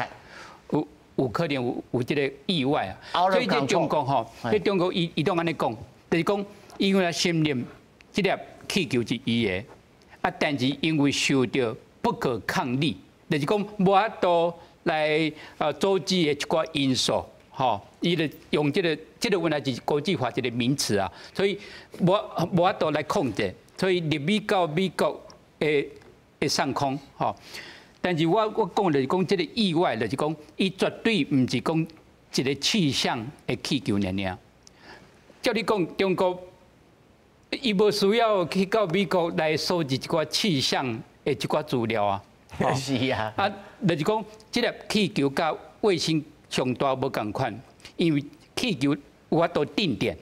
有可能有這個意外啊。所以這中國吼，這中國伊伊攏按呢講，就是講伊為承認這粒氣球是伊的，啊，但是因為受著不可抗力，就是講無法度來阻止的一寡因素，吼，伊就用這個原來是國際法一個名詞啊，所以無法度來控制，所以入去到美國的上空，吼。但是我講就是講這個意外，就是講伊絕對毋是講一個氣象的氣球爾爾。照你講，中國伊無需要去到美國來收集一寡氣象的一寡資料啊。是啊。啊，就是講這粒氣球佮衛星上大無仝款，因為氣球有法度定點，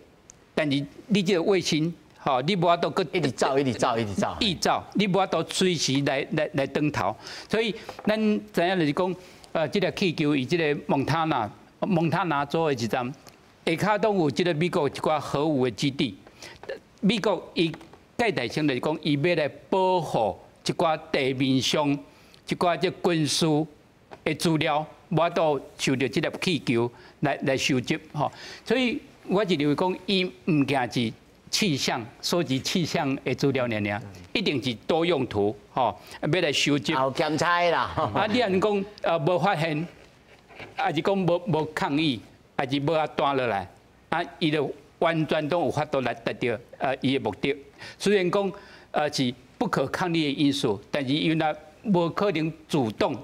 但是你這個衛星，吼，你無法度閣一直走，一直走，一直走，一直走，你無法度隨時來轉頭。所以咱知影就是講，這個氣球伊這個蒙塔拿州的一站，下跤攏有這個美國一寡核武的基地。美國伊蓋大聲就是講，伊欲來保護一寡地面上一寡這軍事的資料，無法度受著這粒氣球來收集吼。所以我就認為講，伊毋驚是氣象收集氣象的資料爾爾，一定是多用途吼，欲來收集。有檢查啦。啊，你按講無發現，抑是講無抗議，抑是無啊彈落來，啊，伊就完全都有法度來達著伊的目的。雖然講是不可抗力的因素，但是伊若無可能主動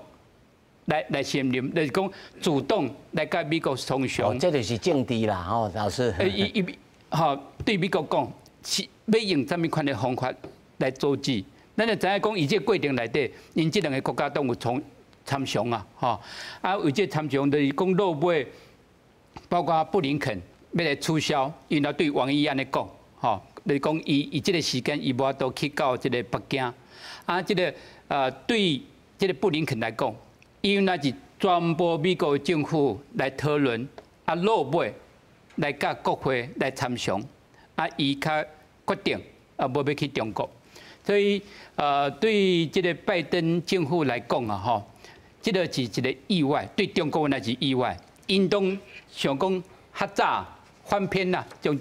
來承認，就是講主動來佮美國通商。這就是政治啦，吼，老師。伊伊吼對美國講是欲用啥物款的方法來阻止？咱就知影講，伊這個過程內底，𪜶這兩个國家都有從參詳啊，吼啊，為這參詳就是講落尾，包括布林肯欲來取消，伊若對王毅按呢講，吼，就是講伊伊這個時間伊無法度去到這個北京，啊，這個對這個布林肯來講，伊若是全部美國政府來討論，啊，落尾來佮國會來參詳，啊，伊較決定啊，無欲去中國，所以對這個拜登政府來講啊，吼，這個是一個意外，對中國來是意外，𪜶攏想講較早翻篇啦，將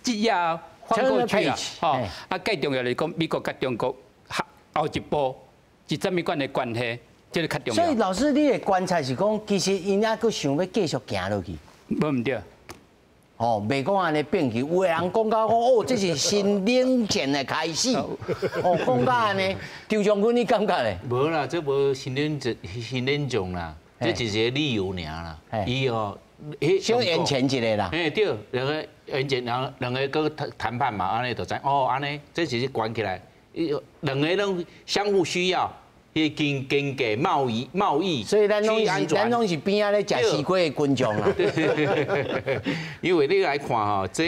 這頁翻過去啊，吼，啊，更重要就是講美國佮中國後一步是啥物款的關係，這個較重要。所以老師，你的觀察是講，其實𪜶猶閣想欲繼續行落去，無毋對。哦，袂講按呢變去，有的人講到講哦，這是新冷戰的開始。哦，講到按呢，張將軍你感覺咧？無啦，這無新冷戰，新冷戰啦，這只是個理由爾啦。伊哦，小延前一下啦。嘿，對，兩个延前，兩個閣談談判嘛，按呢就知哦，按呢，這只是關起來，兩個攏相互需要。伊經濟貿易，所以咱攏是邊仔咧食西瓜的群眾啦。因為你來看吼，這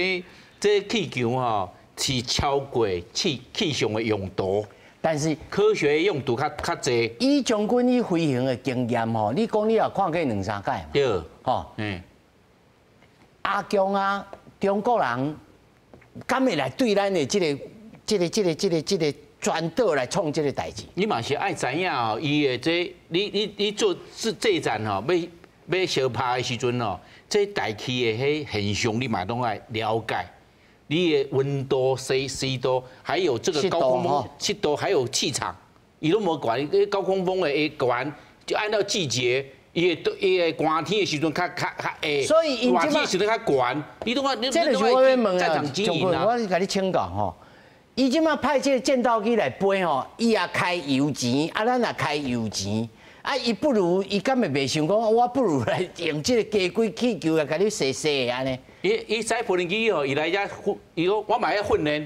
氣球吼是超過氣象的用途，但是科學用途較濟。以將軍你飛行的經驗吼，你講你也看過兩三擺嘛？對，吼，阿強啊，中國人敢會來對咱的這個全島來創這個代誌？你嘛是愛知影哦，伊的這你做這戰吼，欲相拍的時陣哦，這大氣的彼現象你嘛攏愛了解。你的溫度、濕度，還有這個高空風濕度，還有氣場，伊攏無管。高空風會懸，就按照季節，伊會寒天的時陣較會，所以熱天的時陣較懸。你攏愛你這就是我欲問啊，我是共你請教吼。伊這馬派這個戰鬥機來飛吼，伊也開油錢，啊，咱也開油錢，啊，伊不如伊敢會袂想講，我不如來用這個雞鬼氣球來共你踅踅按呢？伊駛無人機吼，伊來遮訓，伊講我嘛愛訓練。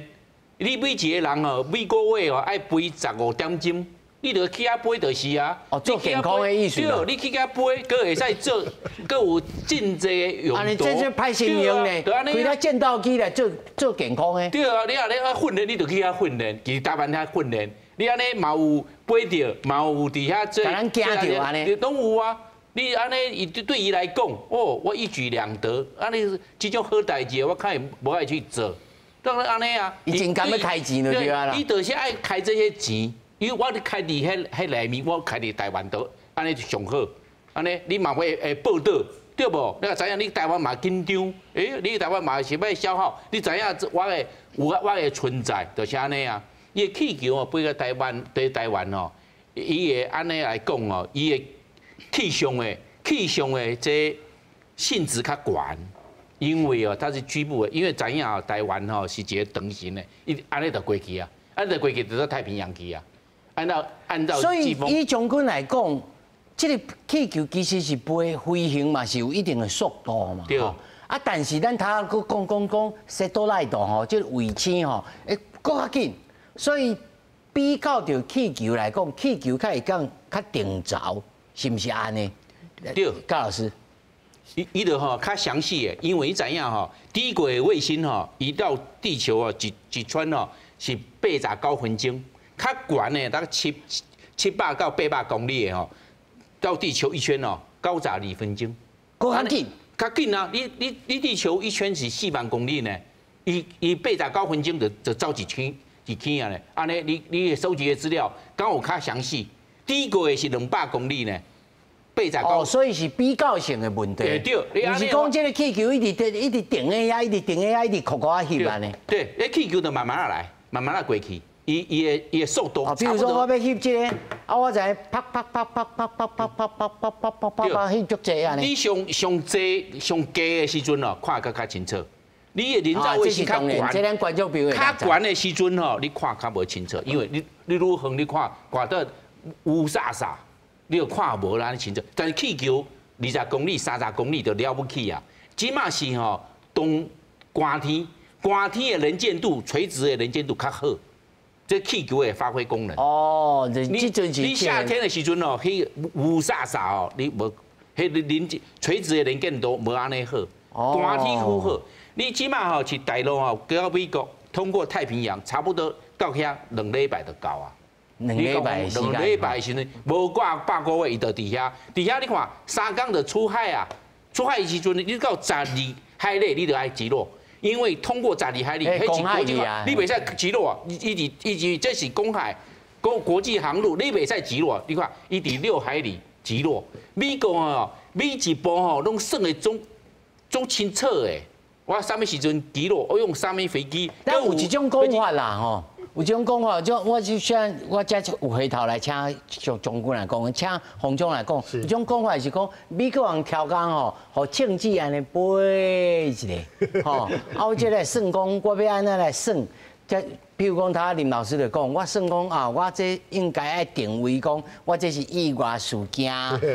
你每一個人吼，每個月吼愛飛15點鐘，你著去遐飛就是啊。哦，做健康的意思。對，你去遐飛，閣會使做，閣有真濟的用途。按呢這這歹形容呢，開了戰鬥機來做做健康的。對啊，你啊你啊訓練，你就去遐訓練，其實台灣遐訓練，你按呢嘛有飛著，嘛有佇遐做。共咱驚著按呢。攏有啊，你按呢伊對伊來講，哦，我一舉兩得，按呢這種好代誌，我較會無愛去做。當然按呢啊，伊真甘欲開錢就對啊啦。伊就是愛開這些錢。因為我咧開佇彼彼內面，我開佇台灣島，按呢就上好。按呢你嘛會會報導，對無？你若知影你台灣嘛緊張，你台灣嘛是欲消耗，你知影我的有我的存在，就是按呢啊。伊的氣球哦，飛到台灣，佇台灣哦，伊會按呢來講哦，伊的氣象的這性質較懸，因為哦，它是局部的，因為知影哦，台灣吼是一個長形的，伊按呢就過去啊，按呢就過去就到太平洋去啊。按照按照，所以以將軍來講，這個氣球其實是飛飛行嘛，是有一定的速度嘛。對。啊，但是咱頭仔閣講講講，satellite 吼，這個衛星吼，會閣較緊，所以比較著氣球來講，氣球較會講較定軸，是毋是按呢？對，教老師。伊伊就吼較詳細的，因為你知影吼，低軌衛星吼，伊到地球哦一一圈吼是89分鐘。較懸的，大概700到800公里的吼，到地球一圈哦，92分鐘。閣較緊，較緊啊！你你你地球一圈是4萬公里呢，伊伊89分鐘就走一圈一圈啊咧。按呢，你你收集的資料敢有較詳細？低軌的是200公里呢，89。哦，所以是比較性的問題。對，毋是講這個氣球一直一直定在遐，一直定在遐，一直擴擴翕按呢。對，彼氣球就慢慢仔來，慢慢仔過去。伊伊的伊的速度，比如說我欲翕這個，啊，我就啪啪啪啪啪啪啪啪啪啪啪啪啪啪翕足濟按呢。你上上濟上低的時陣哦，看閣較清楚。你的人造衛星較懸，這咱觀眾朋友較懸的時陣吼，你看較無清楚，因為你你愈遠你看看到烏紗紗，你就看無按呢清楚。但是氣球20公里、30公里就了不起啊！這馬是吼當寒天，寒天的能見度、垂直的能見度較好。這氣球會發揮功能。哦，你你夏天的時陣哦，彼霧煞煞哦，你無彼個能垂直的能見度無按呢好。寒天好好。你這馬吼是大陸吼過到美國，通過太平洋，差不多到遐兩禮拜就到啊。兩禮拜兩禮拜時陣，無過8個月，伊就佇遐。佇遐你看，3工就出海啊！出海的時陣，你到12海里，你就愛擊落。因為通過12海里，彼是國際，你袂使擊落啊！伊伊伊這是公海，國國際航路，你袂使擊落。你看，伊佇6海里擊落。美國哦，每一步吼攏算的總總清楚的。我啥物時陣擊落，我用啥物飛機。但有一種講法啦，吼，有一種講法，就我就像我這有回頭來請將將軍來講，請洪總來講，有種講法是講美國人刁工吼，予政治按呢飛一下，吼，啊，我這來算講，我欲按怎來算？這比如講，頭林老師就講，我算講啊，我這應該愛定位講，我這是意外事件，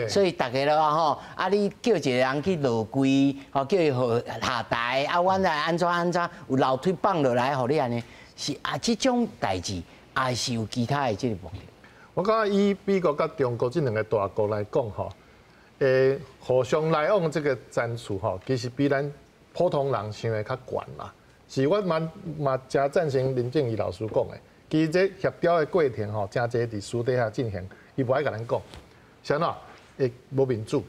所以大家了吼，啊，你叫一個人去落跪，吼，叫伊下台，啊，阮來按怎按怎，有樓梯放落來，予你按呢，是啊，這種代誌，還是有其他的這個目的？我感覺以美國佮中國這兩個大國來講，吼，互相來往這個戰術，吼，其實比咱普通人想的較懸啦。是我嘛嘛誠贊成林正儀老師講的，其實這協調的過程吼，誠濟佇私底下進行，伊無愛共咱講，是按怎？會無面子，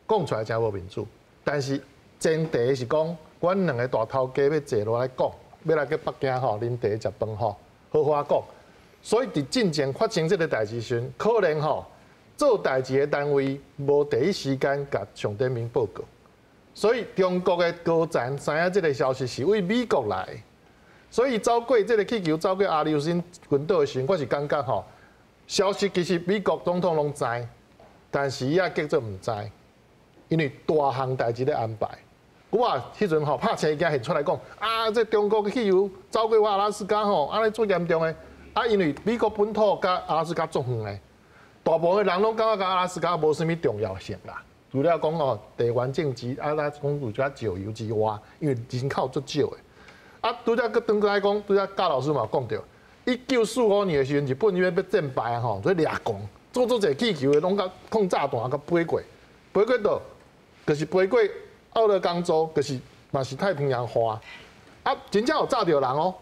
講出來誠無面子。但是前提是講，阮兩個大頭家欲坐落來講，欲來去北京吼，啉茶食飯吼，好好講。所以佇進前發生這個代誌時，可能吼做代誌的單位無第一時間共上頂面報告。所以中國的高層知影這個消息是對美國來，所以走過這個氣球走過阿留申群島的時陣，我是感覺吼，消息其實美國總統攏知，但是伊也假做毋知，因為大項代誌咧安排。我彼陣吼拍青驚現出來講，啊，這中國的氣球走過我阿拉斯加吼，按呢足嚴重的，啊，因為美國本土佮阿拉斯加足遠的，大部分人攏感覺佮阿拉斯加無啥物重要性啦。除了講哦，地緣政治啊，咱講有遮石油之外，因為人口足少的。啊，拄才閣轉過來講，拄才教老師嘛有講著， 1945年的时阵，日本因为欲战败啊吼，所以掠共，做足济气球的攏共控炸弹共飞过，飞过佗，就是飞过奥勒冈州，就是嘛是太平洋岸，啊，真正有炸著人哦，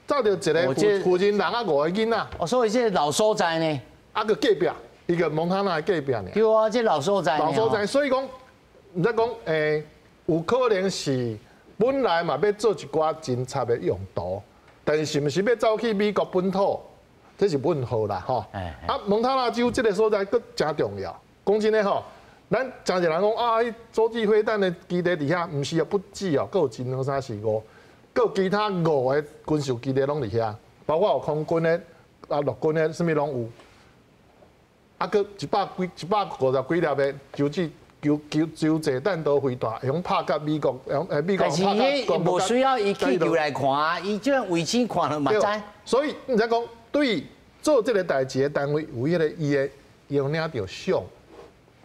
炸著一个妇妇人人啊，五个囡仔。哦，所以这个老所在呢，啊，阁隔壁，伊个蒙塔纳的隔壁呢。对啊，这老所在。老所在，所以讲，毋知讲，有可能是本来嘛欲做一寡侦察的用途。但是是毋是欲走去美国本土，这是问号啦吼。啊，蒙塔纳州这个所在阁诚重要。讲真的吼，咱诚济人讲啊，彼洲际飞弹的基地伫遐，毋是啊，不止哦，阁有一、二、三、四、五，阁有其他五个军事基地攏伫遐，包括有空军的、啊陆军的，啥物攏有。啊，阁一百五十几粒的洲际洲洲洲际弹道飞弹，会用拍甲美国，用美国但是拍彼无需要伊气球来看，伊这卫星看了嘛知。所以毋知讲对做这个代志的单位有彼个伊的用领著赏，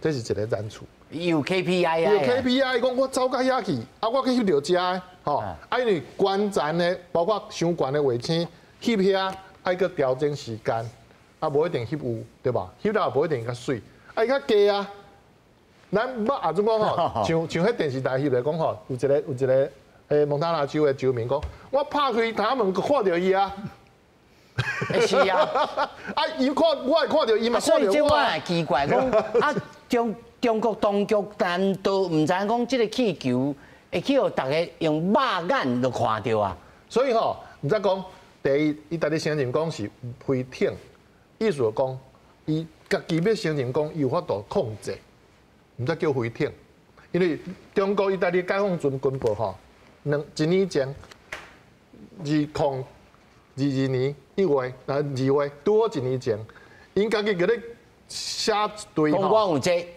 这是一个难处。伊有 KPI 啊。有 KPI，讲我走到遐去，啊，我去翕著遮的，吼，啊，因为观瞻的，包括伤悬的卫星翕遐，爱阁调整时间，啊，无一定翕有，对吧？翕了无一定较媠，啊，伊较低啊。咱捌啊，怎讲吼？像像彼电视台翕来讲吼，有一个蒙塔纳州的州民讲，我拍开窗门看著伊啊。是啊，啊，伊看我会看著伊嘛，所以这我也奇怪，讲啊，中国当局难道毋知讲这个气球会去予逐家用肉眼就看著啊？所以吼，毋知讲，第一，伊家己承认讲是飞艇，意思讲，伊家己欲承认讲伊有法度控制。毋才叫飞艇，因为中国意大利解放军军报吼，一年前，2022年1月，啊2月，拄好一年前，𪜶家己阁咧写一堆吼。讲我有这，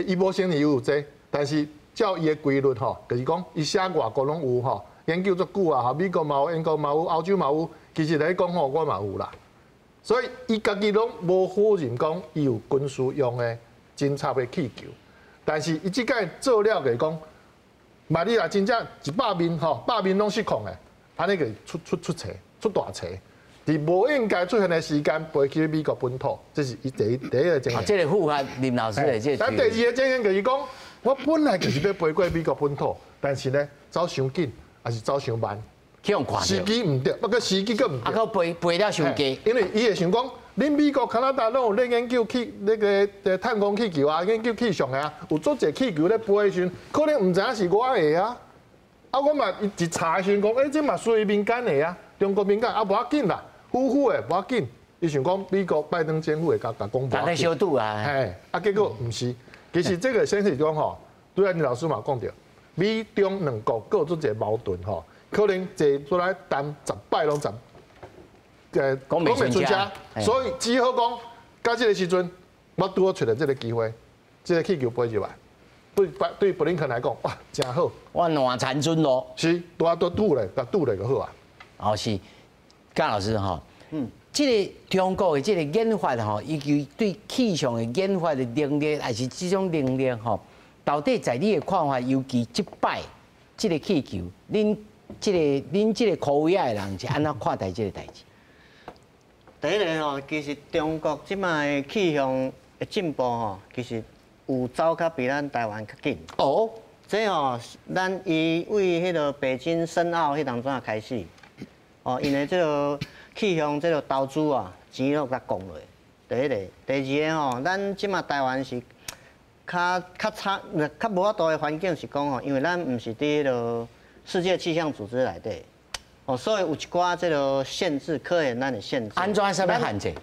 伊无承认伊有这，但是照伊的规律吼，就是讲伊写外国攏有吼，研究足久啊，吼，美国嘛有，英国嘛有，欧洲嘛有，其实来讲吼，我嘛有啦。所以伊家己攏无否认讲伊有军事用的侦察的气球。但是伊这摆做了就是讲，嘛你若真正一百面吼，百面攏失控的，按呢就出出错，出大错，伫无应该出现的时间飞去美国本土，这是伊第一个经验。这个符合林老师的这个。但第二个经验就是讲，我本来就是欲飞过美国本土，但是呢，走伤紧，还是走伤慢，去予看著。时机毋对，不过时机阁毋对。啊，阁飞飞了伤低。因为伊会想讲，恁美国、加拿大攏有咧研究气那个太空气球啊，研究气象的啊，有足济气球咧飞的时阵，可能毋知影是我的啊。啊，我嘛一查的时阵讲，欸，这嘛属于民间的啊，中国民间啊，无要紧啦，好好的无要紧。伊想讲美国拜登政府会共共讲无要紧。小赌啊。嘿，啊，结果毋是。其实这个显示讲吼，拄仔林老师嘛讲著，美中两国阁有足济矛盾吼，可能坐出来谈十摆攏十。讲袂出声，所以只好讲，到这个时阵，我拄好揣著这个机会，这个气球飞入来，对布林肯来讲，哇，真好。我烂残军咯。是，拄仔拄咧，共拄咧就好啊。哦，是，江老师吼，这个中国的这个研发吼，以及对气象的研发的能力，还是这种能力吼，到底在你的看法，尤其这摆这个气球，恁这个科学的人是按怎看待这个代志？第一个吼，其实中国这摆的气象的进步吼，其实有走较比咱台湾较紧。哦，这吼，咱伊为彼个北京申奥彼当阵开始，哦，𪜶的这个气象这个投资啊，钱拢共降落。第一个，第二个吼，咱这摆台湾是较较差、较无法度的环境是讲吼，因为咱毋是伫彼个世界气象组织内底。哦，所以有一寡这个限制，科研咱的限制。按怎啥物限制？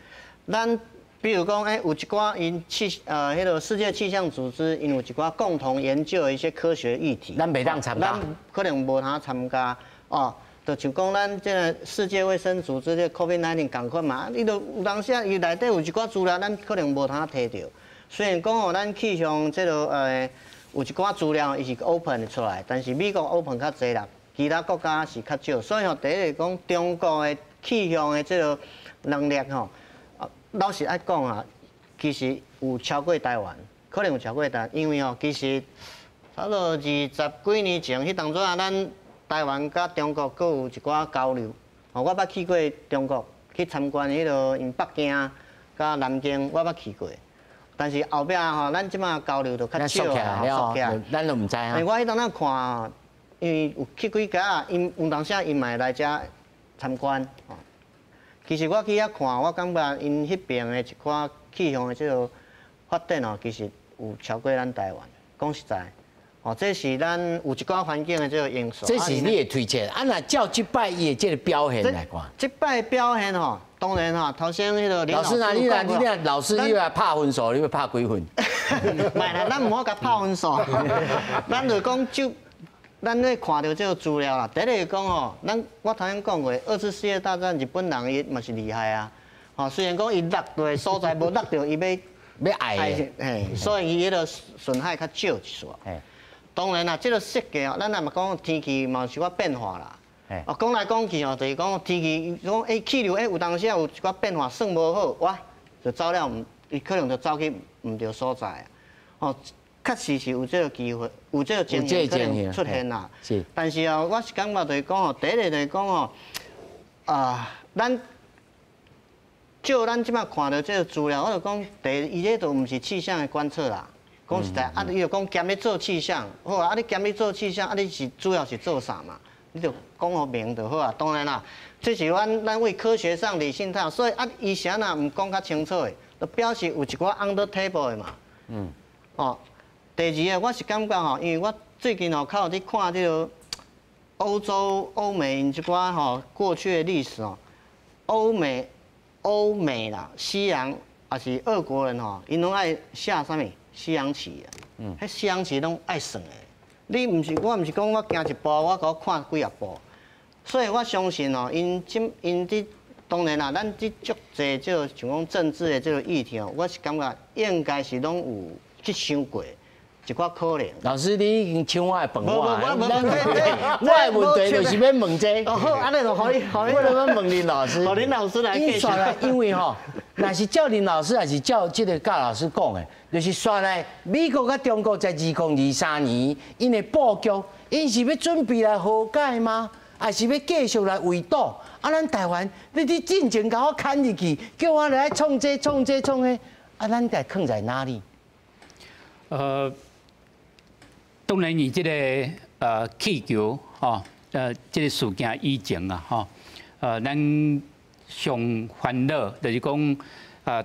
咱比如讲，欸，有一寡𪜶气彼个世界气象组织，𪜶有一寡共同研究的一些科学议题。咱袂当参加。咱可能无通参加哦。就像讲咱这个世界卫生组织这个 COVID-19 仝款嘛，伊就有当时啊，伊内底有一寡资料，咱可能无通提著。虽然讲吼，咱气象这个有一寡资料伊是 open 出来，但是美国 open 较济啦。其他国家是较少，所以吼，第一个讲中国的气象的这个能力吼，老实爱讲啊，其实有超过台湾，可能有超过台湾，因为吼，其实差不多二十几年前，彼当阵啊，咱台湾佮中国阁有一寡交流，哦，我捌去过中国去去参观彼个𪜶北京佮南京，我捌去过。但是后壁吼，咱这马交流就较少啊，缩起来，咱都毋知啊。我彼当阵看，因为有去几家，𪜶有当时𪜶嘛会来遮参观。其实我去遐看，我感觉𪜶彼爿的一寡气象的这个发展哦，其实有超过咱台湾。讲实在，哦，这是咱有一寡环境的这个因素。这是你的推测。啊，若照这摆伊的这个表现来看，这摆表现吼，当然吼，头先彼个老师啊，你来，你来，老师你来拍分数，你欲拍几分？莫啦，咱毋好共拍分数，咱就讲就，咱咧看著这个资料啦。第一个讲吼，咱我头先讲过，二次世界大战日本人伊嘛是厉害啊。吼，虽然讲伊落落所在无落著伊欲欲爱的，嘿，所以伊彼个损害较少一丝。当然啦，这个设计哦，咱也嘛讲天气嘛有小可变化啦。哦，讲来讲去哦，就是讲天气，讲欸气流欸有当时有一寡变化，算无好，哇，就走了，伊可能就走去毋著所在。哦，确实是有这个机会，有这个情形可能出现啦。但是哦，我是感觉就是讲哦，第一个就是讲哦，啊，咱照咱这马看著这个资料，我就讲，第一，伊这都毋是气象的观测啦。讲实在，啊，伊就讲兼咧做气象，好啊，啊你兼咧做气象，啊你是主要是做啥嘛？你就讲予明就好啊。当然啦，这是阮咱为科学上理性探，所以啊，伊啥若毋讲较清楚的，就表示有一寡 under table 的嘛。哦，第二个，我是感觉吼，因为我最近吼较有咧看这个欧洲、欧美𪜶这寡吼过去的历史哦，欧美、欧美啦，西洋也是俄国人吼，𪜶拢爱下啥物西洋棋啊。彼西洋棋拢爱算的。你毋是我，毋是讲我行一步，我阁看几仔步。所以我相信哦，𪜶这𪜶伫当然啦，咱伫足济这个像讲政治的这个议题哦，我是感觉应该是拢有去想过一寡可能。老师，你已经抢我的饭碗。我的问题就是欲问这个。哦好，按呢就予你，我欲问林老师。予林老师来继续。因为吼，若是照林老师，还是照这个教老师讲的，就是煞来美国佮中国在2023年，𪜶的布局，𪜶是欲准备来和解吗？还是欲继续来围堵？啊，咱台湾，你伫进前共我牵入去，叫我来创这创这创彼，啊，咱该囥在哪里？当然，伊这个气球吼，这个事件以前啊，吼，咱上烦恼就是讲，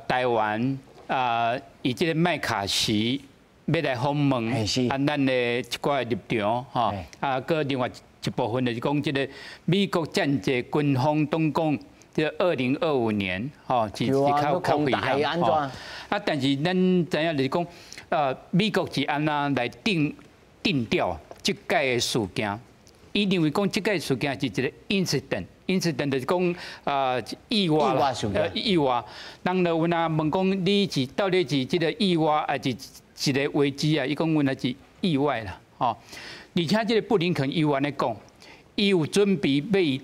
台湾啊，伊这个麦卡锡欲来访问，啊，咱的一寡立场，吼，啊，阁另外一部分就是讲，这个美国战济军方拢讲，这2025年，吼，是较较危险，吼。啊，但是咱知影就是讲，美国是按怎来定调这届的事件？伊认为讲这届事件是一个 incident，incident 就是讲啊意外啦，意外。人就问啊问讲你是到底是这个意外还是一个危机啊？伊讲阮那是意外啦，吼。而且这个布林肯伊有按呢讲，伊有准备欲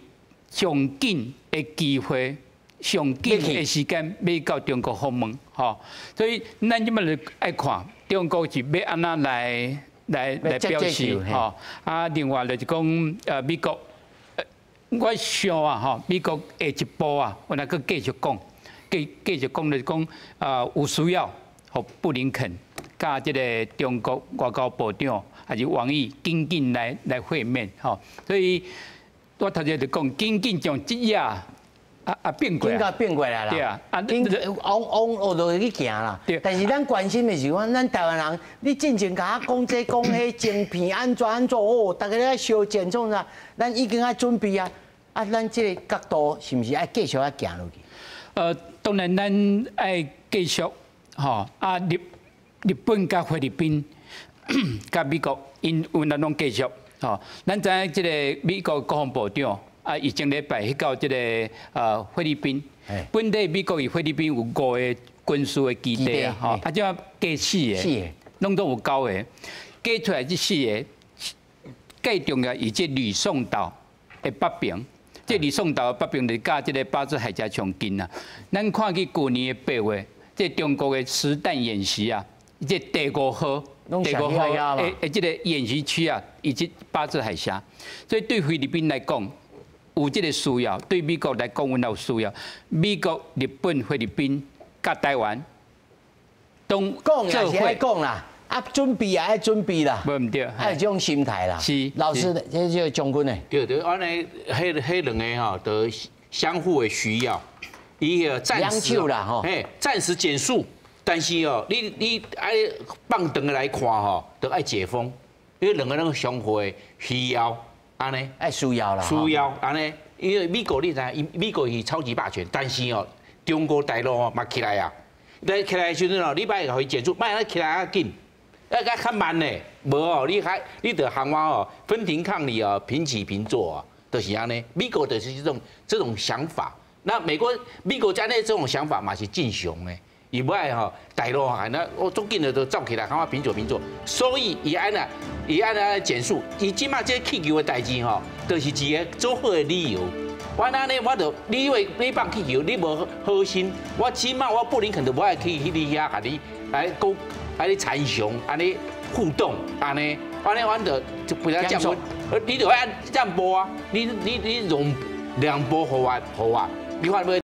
上紧的机会、上紧的时间欲到中国访问，吼。所以咱这马就爱看中国是欲按怎来表示，吼。啊，另外就是讲，美国，我想啊，吼，美国下一步啊，我来阁继续讲，继续讲就是讲，啊，有需要，予布林肯佮这个中国外交部长，还是王毅紧紧来会面，吼。所以我头先就讲，紧紧将这页啊变过来，变过来啦。对啊，啊，往往学落去行啦。对。但是咱关心的是讲，咱台湾人，你进前共我讲这讲彼，晶片按怎按怎哦，逐家咧相战创啥？咱已经爱准备啊。啊，咱这个角度是毋是爱继续爱行落去？当然咱爱继续，吼啊，日本佮菲律宾、佮美国，𪜶有哪拢继续，吼。咱知影这个美国国防部长啊，伊前礼拜去到这个菲律宾，本底美国与菲律宾有五个军事的基地啊，吼，啊，这加四个，拢总有九个，加出来这四个，最重要伊这吕宋岛的北边，这吕宋岛的北边就佮这个巴士海峡上近啊。咱看去旧年的8月，这中国的实弹演习啊，这第五号，第五号的这个演习区啊，以及巴士海峡，所以对菲律宾来讲，有這个需要，對美國來講，阮也有需要。美國、日本、菲律賓佮台灣，攏講也是愛講啦，啊，準備也愛準備啦，無毋對，愛有這種心態啦。是，老師，這這個將軍呢？對對，按呢，彼彼兩个吼，都相互的需要，伊個暫時啦吼，嘿，暫時減速，但是哦，你愛放長來看吼，都愛解封，因為兩个攏相互的需要，按呢，愛需要啦，需要按呢，因為美國你知影，美國是超級霸權，但是哦，中國大陸哦嘛起來啊，你起來的時陣哦，你莫予伊減速，莫予起來較緊，啊較較慢呢，無哦，你還你著喊我哦，分庭抗禮哦，平起平坐啊，就是按呢。美國就是這種想法，那美國這呢這種想法嘛是正常的，伊無愛吼大陸啊，那我足緊的都走起來，感覺平起平坐，所以伊按呢，伊按呢減速，伊這馬這氣球的代誌吼，就是一个足好的理由。我按呢，我就你以為你放氣球，你無好心，我起碼我布林肯都無愛去你遐共你來講，來你參詳，按呢互動，按呢，按呢，阮就就不要降溫，你就愛讓步啊，你你讓讓步予我，予我，你看欲？